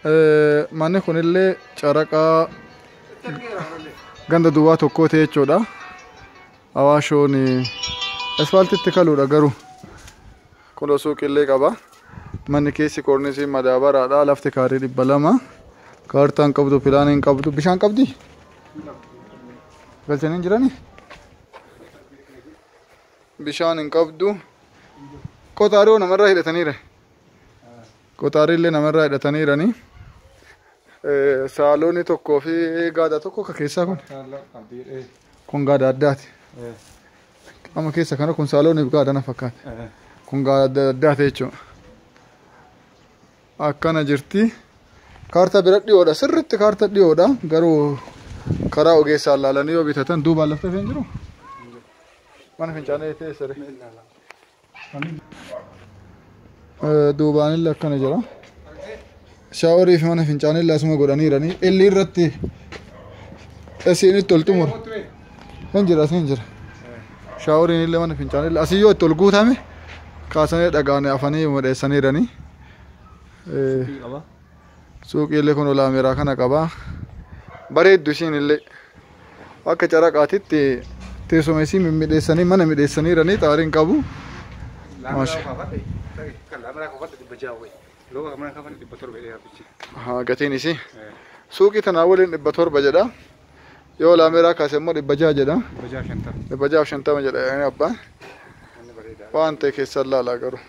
Manni kunillee Caraqaa ganda duwwaa tokkoo ta'e jechuudha. Awaashoon asfaaltitti kaluudha garuu. Kun suuqillee qaba. Manni keessi kornisii madaabaraadha. Lafti kaarii 200. Kaartaan qabdu, pilaaniin qabdu. Bishaan qabdi? Galchanii hin jiranii? Bishaan hin qabdu. Qoxaarii namarraa hidhataniira. Qoxaarii illee namarraa hidhataniirani. Saaloonni tokkoo fi gaada tokko ka keessaa kun. Kun gaada addaati. Amma keessa kana kun saalooniif gaada na fakkaata. Kun gaada addaati jechuudha. Akkana jirti. Kaartaa bira dhiyoodha. Sirriitti kaartaa dhiyoodha. Garuu karaa ogeessaan laalanii yoo bitatan duubaan lafti hafee hin jiru. Mana fincaanii teessare. Duubaan illee akkana jira. Shaaworii fi mana fincaanii illee asuma godhaniiranii. Illi irratti isiin itti ol xumura. Hin jira, hin jira. Shaaworiin illee mana fincaanii illee asii yoo itti ol guutame kaasanii dhagaan afanii midheessaniiranii. Suuqii illee kun olaameeraa kana qaba. Bareeddu isiin illee. Akka Caraqaatitti teessuma isii mimmiidheessanii mana midheessaniiranii xaariin qabu. Gatiin isii. Suuqii tanaa waliin 700 jedha. Yoo laameeraa kaase immoo 600 jedha. 650 jedha abbaan. Waan ta'e keessan laalaa garuu.